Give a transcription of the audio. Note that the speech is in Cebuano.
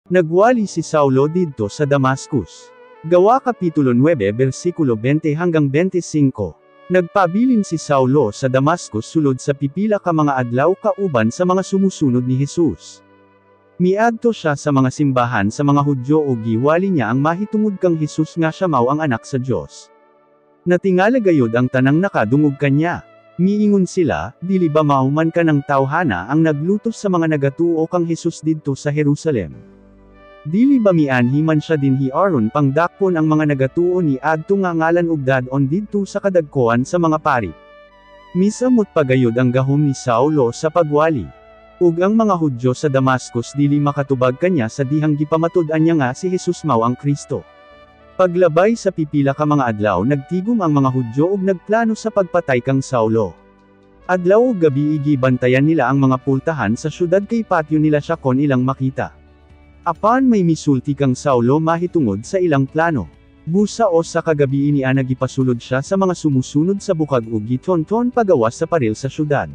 Nagwali si Saulo didto sa Damascus. Gawa Kapitulo 9 versikulo 20 hanggang 25. Nagpabilin si Saulo sa Damascus sulod sa pipila ka mga adlaw kauban sa mga sumusunod ni Jesus. Miadto siya sa mga simbahan sa mga Hudyo ug giwali niya ang mahitungod kang Jesus nga siya mao ang Anak sa Dios. Natingala gayud ang tanang nakadungog kanya. Miingon sila, "Dili ba mao man kanang tawhana ang naglutos sa mga nagatuo kang Jesus didto sa Jerusalem? Dili ba mianhi man siya dinhi aron pangdakpon ang mga nagatuo ni adto nga ngalan ug dad-on didto sa kadagkoan sa mga pari?" Misamot pa gayud ang gahom ni Saulo sa pagwali. Ug ang mga Hudyo sa Damascus dili makatubag kanya sa dihang gipamatud-an niya nga si Jesus mao ang Kristo. Paglabay sa pipila ka mga adlaw, nagtigom ang mga Hudyo ug nagplano sa pagpatay kang Saulo. Adlaw ug gabi gibantayan nila ang mga pultahan sa syudad kay patyon nila siya kon ilang makita. Apan may misulti kang Saulo mahitungod sa ilang plano. Busa o sa kagabi niana, gipasulod siya sa mga sumusunod sa bukag ug gitonton pagawas sa paril sa syudad.